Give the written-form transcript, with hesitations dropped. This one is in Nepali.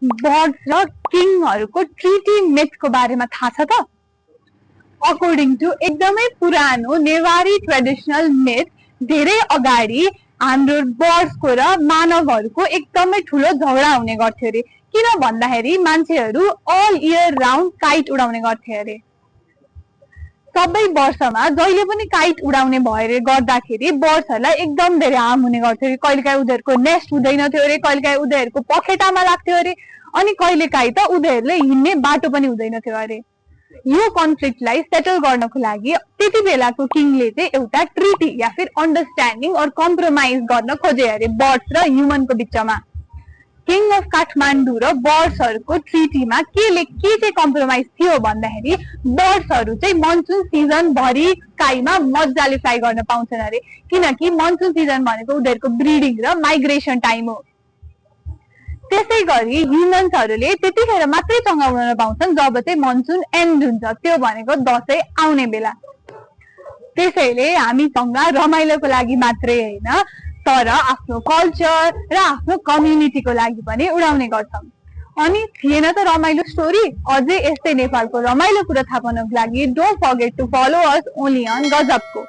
बर्ड्स र किङहरूको ट्रिटी मिथको बारेमा थाहा छ त? अकर्डिङ टु एकदमै पुरानो नेवारी ट्रेडिसनल मिथ, धेरै अगाडि हाम्रो बर्ड्सको र मानवहरूको एकदमै ठुलो झगडा हुने गर्थ्यो अरे। किन भन्दाखेरि मान्छेहरू अल इयर राउन्ड काइट उडाउने गर्थे अरे। सबै वर्षमा जहिले पनि काइट उडाउने भएर गर्दाखेरि बर्ड्सहरूलाई एकदम धेरै हार्म हुने गर्थ्यो अरे। कहिलेकाहीँ उनीहरूको नेस्ट हुँदैन थियो अरे, कहिलेकाहीँ उनीहरूको पखेटामा लाग्थ्यो अरे, अनि कहिलेकाहीँ त उनीहरूले हिँड्ने बाटो पनि हुँदैन थियो अरे। यो कन्फ्लिक्टलाई सेटल गर्नको लागि त्यति बेलाको किङले चाहिँ एउटा ट्रिटी या फिर अन्डरस्ट्यान्डिङ अर कम्प्रोमाइज गर्न खोजे अरे बर्ड्स र ह्युमनको बिचमा। किङ अफ काठमाडौँ र बर्ड्सहरूको ट्रिटीमा के चाहिँ कम्प्रोमाइज थियो भन्दाखेरि बर्ड्सहरू चाहिँ मनसुन सिजन भरि स्काईमा मजाले फ्लाइ गर्न पाउँछन् अरे, किनकि मनसुन सिजन भनेको उनीहरूको ब्रिडिङ र माइग्रेसन टाइम हो। त्यसै गरी ह्युमन्सहरूले त्यतिखेर मात्रै चङ्गा उडाउन पाउँछन् जब चाहिँ मनसुन एन्ड हुन्छ, त्यो भनेको दसैँ आउने बेला। त्यसैले हामी चङ्गा रमाइलोको लागि मात्रै होइन तर आफ्नो कल्चर र आफ्नो कम्युनिटीको लागि पनि उडाउने गर्छौँ। अनि थिएन त रमाइलो स्टोरी? अझै यस्तै नेपालको रमाइलो कुरा थाहा पाउनको लागि don't forget to follow us only on गजबको।